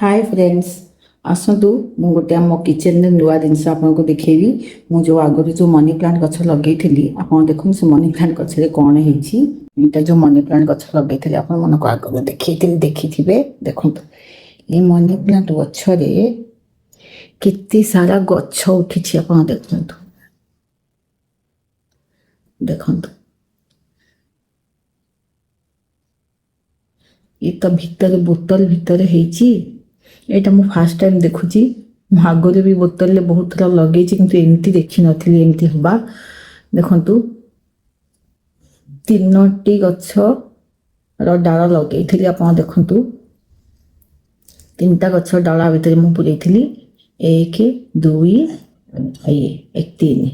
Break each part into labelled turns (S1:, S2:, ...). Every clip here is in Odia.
S1: ହାଏ ଫ୍ରେଣ୍ଡସ୍, ଆସନ୍ତୁ ମୁଁ ଗୋଟେ ଆମ କିଚେନରେ ନୂଆ ଜିନିଷ ଆପଣଙ୍କୁ ଦେଖେଇବି। ମୁଁ ଯେଉଁ ଆଗରୁ ଯେଉଁ ମନି ପ୍ଲାଣ୍ଟ ଗଛ ଲଗେଇଥିଲି, ଆପଣ ଦେଖନ୍ତୁ ସେ ମନି ପ୍ଲାଣ୍ଟ ଗଛରେ କ'ଣ ହେଇଛି। ଏଇଟା ଯେଉଁ ମନି ପ୍ଲାଣ୍ଟ ଗଛ ଲଗେଇଥିଲି, ଆପଣମାନଙ୍କୁ ଆଗରୁ ଦେଖେଇଥିଲି, ଦେଖିଥିବେ। ଦେଖନ୍ତୁ, ଏଇ ମନି ପ୍ଲାଣ୍ଟ ଗଛରେ କେତେ ସାରା ଗଛ ଉଠିଛି, ଆପଣ ଦେଖନ୍ତୁ। ଦେଖନ୍ତୁ, ଇଏ ତ ଭିତରେ ବୋତଲ ଭିତରେ ହେଇଛି। ଏଇଟା ମୁଁ ଫାର୍ଷ୍ଟ ଟାଇମ୍ ଦେଖୁଛି। ମୁଁ ଆଗରୁ ବି ବୋତଲରେ ବହୁତ ଥର ଲଗେଇଛି, କିନ୍ତୁ ଏମିତି ଦେଖିନଥିଲି ଏମିତି ହେବା। ଦେଖନ୍ତୁ, ତିନୋଟି ଗଛର ଡାଳ ଲଗେଇଥିଲି। ଆପଣ ଦେଖନ୍ତୁ, ତିନିଟା ଗଛ ଡାଳ ଭିତରେ ମୁଁ ପୁରେଇଥିଲି। ଏକ, ଦୁଇ, ଇଏ ଏକ, ତିନି।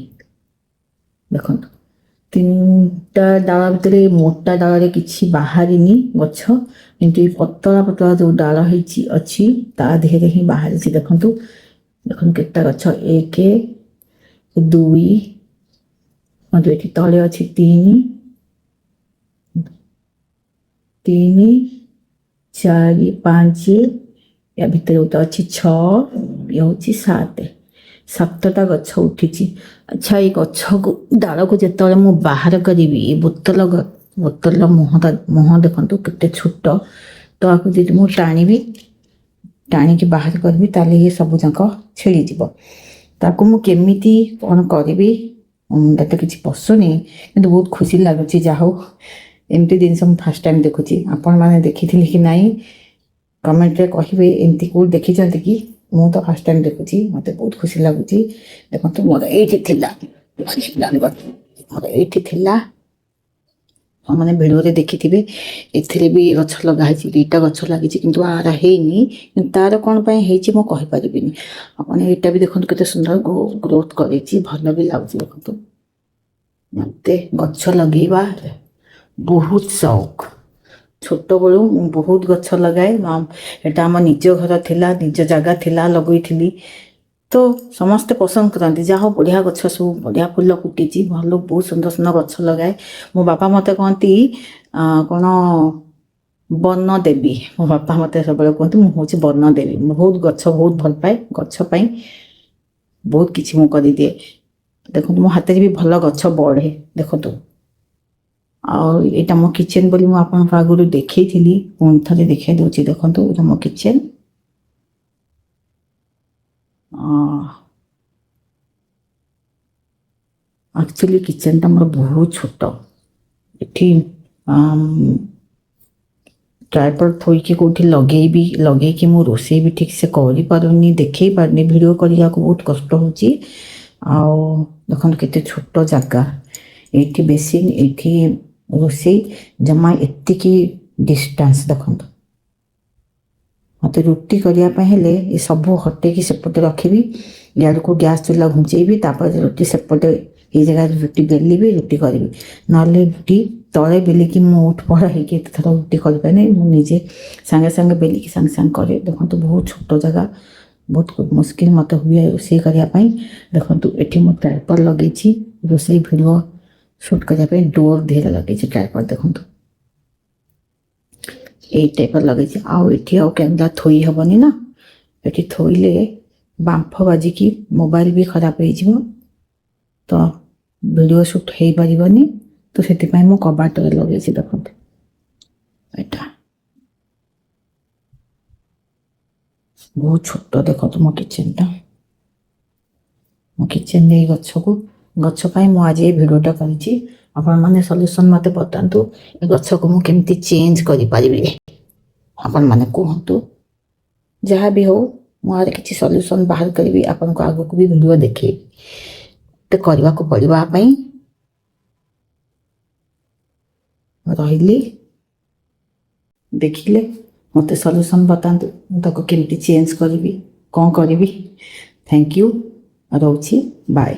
S1: ଦେଖନ୍ତୁ, ତିନିଟା ଡାଳ ଭିତରେ ମୋଟା ଡାଳରେ କିଛି ବାହାରିନି ଗଛ, କିନ୍ତୁ ଏଇ ପତଳା ପତଳା ଯୋଉ ଡାଳ ହେଇଛି ଅଛି, ତା ଦେହରେ ହିଁ ବାହାରିଛି। ଦେଖନ୍ତୁ, ଦେଖନ୍ତୁ କେତେଟା ଗଛ। ଏକ, ଦୁଇ, ଏଠି ତଳେ ଅଛି ତିନି, ତିନି, ଚାରି, ପାଞ୍ଚ, ୟା ଭିତରେ ଗୋଟେ ଅଛି ଛଅ, ଇଏ ହଉଛି ସାତ। ସାତଟା ଗଛ ଉଠିଛି। ଆଚ୍ଛା, ଏଇ ଗଛକୁ ଡାଳକୁ ଯେତେବେଳେ ମୁଁ ବାହାର କରିବି, ଏ ବୋତଲର ମୁହଁଟା, ମୁହଁ ଦେଖନ୍ତୁ କେତେ ଛୋଟ। ତ ଆକୁ ଯଦି ମୁଁ ଟାଣିବି, ଟାଣିକି ବାହାର କରିବି, ତାହେଲେ ଇଏ ସବୁ ଯାକ ଛିଡ଼ିଯିବ। ତାକୁ ମୁଁ କେମିତି କ'ଣ କରିବି, ମୁଣ୍ଡରେ ତ କିଛି ପଶୁନି, କିନ୍ତୁ ବହୁତ ଖୁସି ଲାଗୁଛି। ଯାହା ହଉ, ଏମିତି ଜିନିଷ ମୁଁ ଫାର୍ଷ୍ଟ ଟାଇମ୍ ଦେଖୁଛି। ଆପଣମାନେ ଦେଖିଥିଲେ କି ନାହିଁ, କମେଣ୍ଟରେ କହିବେ। ଏମିତି କେଉଁଠି ଦେଖିଛନ୍ତି କି? ମୁଁ ତ ଫାର୍ଷ୍ଟ ଟାଇମ୍ ଦେଖୁଛି, ମୋତେ ବହୁତ ଖୁସି ଲାଗୁଛି। ଦେଖନ୍ତୁ, ମୋର ଏଇଠି ଥିଲା, ମୋର ଏଇଠି ଥିଲା। ମାନେ ଭିଡ଼ିଓରେ ଦେଖିଥିବେ, ଏଥିରେ ବି ଗଛ ଲଗା ହେଇଛି। ଦୁଇଟା ଗଛ ଲାଗିଛି, କିନ୍ତୁ ଆର ହେଇନି। କିନ୍ତୁ ତାର କ'ଣ ପାଇଁ ହେଇଛି, ମୁଁ କହିପାରିବିନି। ଆପଣ ଏଇଟା ବି ଦେଖନ୍ତୁ, କେତେ ସୁନ୍ଦର ଗ୍ରୋଥ୍ କରିଛି, ଭଲ ବି ଲାଗୁଛି। ଦେଖନ୍ତୁ, ମୋତେ ଗଛ ଲଗେଇବା ବହୁତ ସଉକ। ଛୋଟବେଳୁ ମୁଁ ବହୁତ ଗଛ ଲଗାଏ। ଏଇଟା ଆମ ନିଜ ଘର ଥିଲା, ନିଜ ଜାଗା ଥିଲା, ଲଗେଇଥିଲି। ତ ସମସ୍ତେ ପସନ୍ଦ କରନ୍ତି, ଯାହା ହଉ ବଢ଼ିଆ ଗଛ ସବୁ, ବଢ଼ିଆ ଫୁଲ ଫୁଟିଛି, ଭଲ, ବହୁତ ସୁନ୍ଦର ସୁନ୍ଦର ଗଛ ଲଗାଏ। ମୋ ବାପା ମୋତେ କହନ୍ତି କ'ଣ ବନ ଦେବୀ। ମୋ ବାପା ମୋତେ ସବୁବେଳେ କୁହନ୍ତି ମୁଁ ହେଉଛି ବନ ଦେବୀ। ମୁଁ ବହୁତ ଗଛ ବହୁତ ଭଲ ପାଏ। ଗଛ ପାଇଁ ବହୁତ କିଛି ମୁଁ କରିଦିଏ। ଦେଖନ୍ତୁ, ମୋ ହାତରେ ବି ଭଲ ଗଛ ବଢ଼େ। ଦେଖନ୍ତୁ, ଆଉ ଏଇଟା ମୋ କିଚେନ୍ ବୋଲି ମୁଁ ଆପଣଙ୍କ ଆଗରୁ ଦେଖେଇଥିଲି, ପୁଣି ଥରେ ଦେଖେଇ ଦେଉଛି। ଦେଖନ୍ତୁ, ଏଇଟା ମୋ କିଚେନ୍। ଆକ୍ଚୁଆଲି କିଚେନ୍ଟା ମୋର ବହୁତ ଛୋଟ। ଏଠି ଟ୍ରାଇପଡ଼ ଥୋଇକି କେଉଁଠି ଲଗେଇବି, ଲଗେଇକି ମୁଁ ରୋଷେଇ ବି ଠିକ୍ ସେ କରିପାରୁନି, ଦେଖେଇ ପାରୁନି, ଭିଡ଼ିଓ କରିବାକୁ ବହୁତ କଷ୍ଟ ହେଉଛି। ଆଉ ଦେଖନ୍ତୁ କେତେ ଛୋଟ ଜାଗା। ଏଇଠି ବେସିନ୍, ଏଇଠି ରୋଷେଇ, ଜମା ଏତିକି ଡିଷ୍ଟାନ୍ସ। ଦେଖନ୍ତୁ, ମୋତେ ରୁଟି କରିବା ପାଇଁ ହେଲେ ଏସବୁ ହଟେଇକି ସେପଟେ ରଖିବି, ଇଆଡ଼କୁ ଗ୍ୟାସ୍ ଚୁଲା ଘୁଞ୍ଚେଇବି, ତାପରେ ରୁଟି ସେପଟେ ଏଇ ଜାଗାରେ ରୁଟି ବେଲିବି, ରୁଟି କରିବି। ନହେଲେ ରୁଟି ତଳେ ବେଲିକି ମୁଁ ଉଠ ପଡ଼ ହେଇକି ଏତେ ଥର ରୁଟି କରିପାରେନି। ମୁଁ ନିଜେ ସାଙ୍ଗେ ସାଙ୍ଗେ ବେଲିକି ସାଙ୍ଗେ ସାଙ୍ଗେ କରେ। ଦେଖନ୍ତୁ, ବହୁତ ଛୋଟ ଜାଗା, ବହୁତ ମୁସ୍କିଲ ମୋତେ ହୁଏ ରୋଷେଇ କରିବା ପାଇଁ। ଦେଖନ୍ତୁ, ଏଠି ମୁଁ ଟ୍ରାଇପଡ଼ ଲଗେଇଛି ରୋଷେଇ ଭିଡ଼ିଓ ସୁଟ୍ କରିବା ପାଇଁ। ଡୋର୍ ଦେହରେ ଲଗେଇଛି ଟ୍ରାଇପଡ଼। ଦେଖନ୍ତୁ, ଏଇ ଟାଇପ୍ର ଲଗେଇଛି। ଆଉ ଏଠି ଆଉ କ୍ୟାମେରା ଥୋଇ ହେବନି ନା, ଏଠି ଥୋଇଲେ ବାମ୍ଫ ବାଜିକି ମୋବାଇଲ ବି ଖରାପ ହେଇଯିବ, ତ ଭିଡ଼ିଓ ସୁଟ୍ ହେଇପାରିବନି। ତ ସେଥିପାଇଁ ମୁଁ କବାଟରେ ଲଗେଇଛି। ଦେଖନ୍ତୁ, ଏଇଟା ବହୁତ ଛୋଟ। ଦେଖନ୍ତୁ ମୋ କିଚେନଟା। ମୋ କିଚେନରେ ଏଇ ଗଛ ପାଇଁ ମୁଁ ଆଜି ଏଇ ଭିଡ଼ିଓଟା କରିଛି। ଆପଣମାନେ ସଲ୍ୟୁସନ୍ ମୋତେ ବତାନ୍ତୁ, ଏ ଗଛକୁ ମୁଁ କେମିତି ଚେଞ୍ଜ କରିପାରିବି, ଆପଣମାନେ କୁହନ୍ତୁ। ଯାହା ବି ହଉ, ମୁଁ ଆର କିଛି ସଲ୍ୟୁସନ୍ ବାହାର କରିବି, ଆପଣଙ୍କୁ ଆଗକୁ ବି ଭିଡ଼ିଓ ଦେଖେଇବି। ମୋତେ କରିବାକୁ ପଡ଼ିବ ପାଇଁ। ରହିଲି, ଦେଖିଲେ, ମୋତେ ସଲ୍ୟୁସନ୍ ବତାନ୍ତୁ, ମୁଁ ତାକୁ କେମିତି ଚେଞ୍ଜ କରିବି, କ'ଣ କରିବି। Thank you, ରହୁଛି, ବାଏ।